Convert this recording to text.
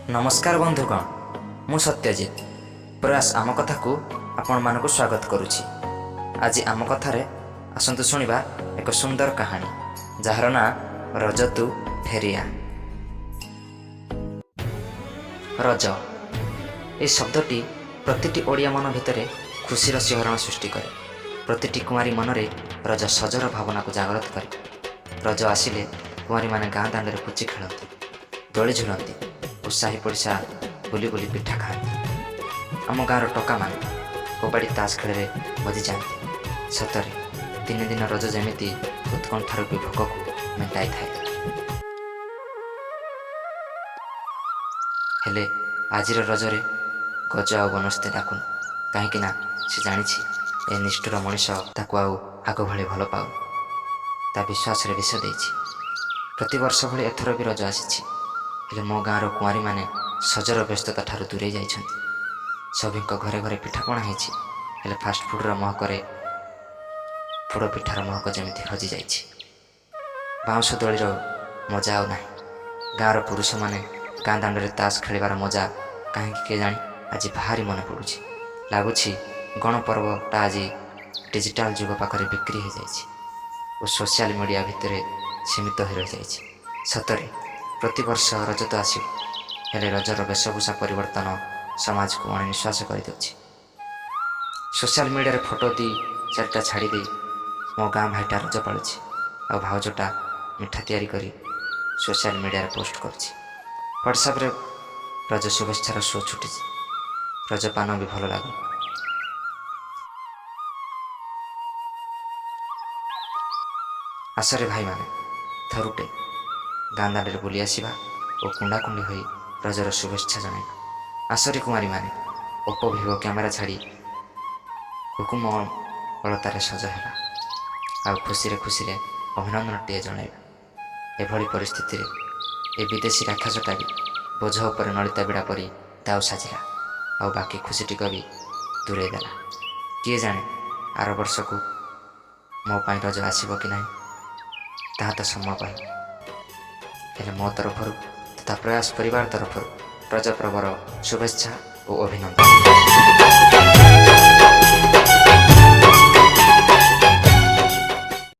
ନମସ୍କାର ବନ୍ଧୁଗଣ, ମୁଁ ସତ୍ୟଜିତ ପ୍ରୟାସ ଆମ କଥାକୁ ଆପଣମାନଙ୍କୁ ସ୍ୱାଗତ କରୁଛି। ଆଜି ଆମ କଥାରେ ଆସନ୍ତୁ ଶୁଣିବା ଏକ ସୁନ୍ଦର କାହାଣୀ, ଯାହାର ନାଁ ରଜ ତୁ ଫେରିଆ। ରଜ ଏହି ଶବ୍ଦଟି ପ୍ରତିଟି ଓଡ଼ିଆ ମନ ଭିତରେ ଖୁସିର ଶିହରଣ ସୃଷ୍ଟି କରେ। ପ୍ରତିଟି କୁଆଁରୀ ମନରେ ରଜ ସଜର ଭାବନାକୁ ଜାଗ୍ରତ କରେ। ରଜ ଆସିଲେ କୁଆଁରୀମାନେ ଗାଁ ଦାଣ୍ଡରେ ପୁଚି ଖେଳନ୍ତି, ଦୋଳି ଝୁଲନ୍ତି ଓ ସାହି ପଡ଼ିଶା ବୁଲି ବୁଲି ପିଠା ଖାଆନ୍ତି। ଆମ ଗାଁର ଟୋକାମାନେ କବାଡ଼ି, ତାସ ଖେଳରେ ମଜିଯାଆନ୍ତି। ସତରେ 3 ଦିନ ରଜ ଯେମିତି ଉତ୍କଣ୍ଠା ରୂପୀ ଭୋକକୁ ମେଣ୍ଟାଇଥାଏ। ହେଲେ ଆଜିର ରଜରେ ଗଜ ଆଉ ବନସ୍ତେ ଡାକୁନି, କାହିଁକି ନା ସେ ଜାଣିଛି ଏ ନିଷ୍ଠୁର ମଣିଷ ତାକୁ ଆଉ ଆଗ ଭଳି ଭଲ ପାଉନି, ତା ବିଶ୍ୱାସରେ ବିଷ ଦେଇଛି। ପ୍ରତିବର୍ଷ ଭଳି ଏଥର ବି ରଜ ଆସିଛି। ହେଲେ ମୋ ଗାଁର କୁଆଁରୀମାନେ ସଜର ବ୍ୟସ୍ତତା ଠାରୁ ଦୂରେଇ ଯାଇଛନ୍ତି। ସଭିଙ୍କ ଘରେ ଘରେ ପିଠାପଣା ହେଇଛି, ହେଲେ ଫାଷ୍ଟଫୁଡ଼ର ମହକରେ ପୋଡ଼ ପିଠାର ମହକ ଯେମିତି ହଜିଯାଇଛି। ବାଉଁଶ ଦୋଳିର ମଜା ଆଉ ନାହିଁ। ଗାଁର ପୁରୁଷମାନେ ଗାଁ ଦାଣ୍ଡରେ ତାସ ଖେଳିବାର ମଜା କାହିଁକି କେଜାଣି ଆଜି ଭାରି ମନେ ପଡ଼ୁଛି। ଲାଗୁଛି ଗଣପର୍ବଟା ଆଜି ଡିଜିଟାଲ ଯୁଗ ପାଖରେ ବିକ୍ରି ହୋଇଯାଇଛି ଓ ସୋସିଆଲ ମିଡ଼ିଆ ଭିତରେ ସୀମିତ ହୋଇ ରହିଯାଇଛି। ସତରେ ପ୍ରତିବର୍ଷ ରଜ ତ ଆସିବ, ହେଲେ ରଜର ବେଶଭୂଷା ପରିବର୍ତ୍ତନ ସମାଜକୁ ଅଣନିଶ୍ୱାସ କରିଦେଉଛି। ସୋସିଆଲ ମିଡ଼ିଆରେ ଫଟୋ ଦି ଚାରିଟା ଛାଡ଼ି ଦେଇ ମୋ ଗାଁ ଭାଇଟା ରଜ ପାଳୁଛି ଆଉ ଭାଉଜଟା ମିଠା ତିଆରି କରି ସୋସିଆଲ ମିଡ଼ିଆରେ ପୋଷ୍ଟ କରୁଛି। ହ୍ୱାଟ୍ସଆପ୍ରେ ରଜ ଶୁଭେଚ୍ଛାର ସୁଅ ଛୁଟିଛି। ରଜ ପାନ ବି ଭଲ ଲାଗୁନି। ଆସରେ ଭାଇମାନେ, ଥରୁଟେ ଗାଁ ଦାଣ୍ଡରେ ବୁଲି ଆସିବା ଓ କୁଣ୍ଡାକୁଣ୍ଡି ହୋଇ ରଜର ଶୁଭେଚ୍ଛା ଜଣାଇବା। ଆସରେ କୁଆଁରୀମାନେ, ଓପୋ, ଭିଭୋ କ୍ୟାମେରା ଛାଡ଼ି କୁକୁମ ଅଳତାରେ ସଜ ହେବା ଆଉ ଖୁସିରେ ଖୁସିରେ ଅଭିନନ୍ଦନଟିଏ ଜଣାଇବା। ଏଭଳି ପରିସ୍ଥିତିରେ ଏ ବିଦେଶୀ ରାକ୍ଷସଟା ବି ବୋଝ ଉପରେ ନଳିତା ବିଡ଼ା ପରି ଦାଉ ସାଜିଲା ଆଉ ବାକି ଖୁସିଟିକ ବି ଦୂରେଇ ଦେଲା। କିଏ ଜାଣେ, ଆର ବର୍ଷକୁ ମୋ ପାଇଁ ରଜ ଆସିବ କି ନାହିଁ, ତାହା ତ ସମୟ କହିବ। ହେଲେ ମୋ ତରଫରୁ ତଥା ପ୍ରୟାସ ପରିବାର ତରଫରୁ ରଜ ପର୍ବର ଶୁଭେଚ୍ଛା ଓ ଅଭିନନ୍ଦନ।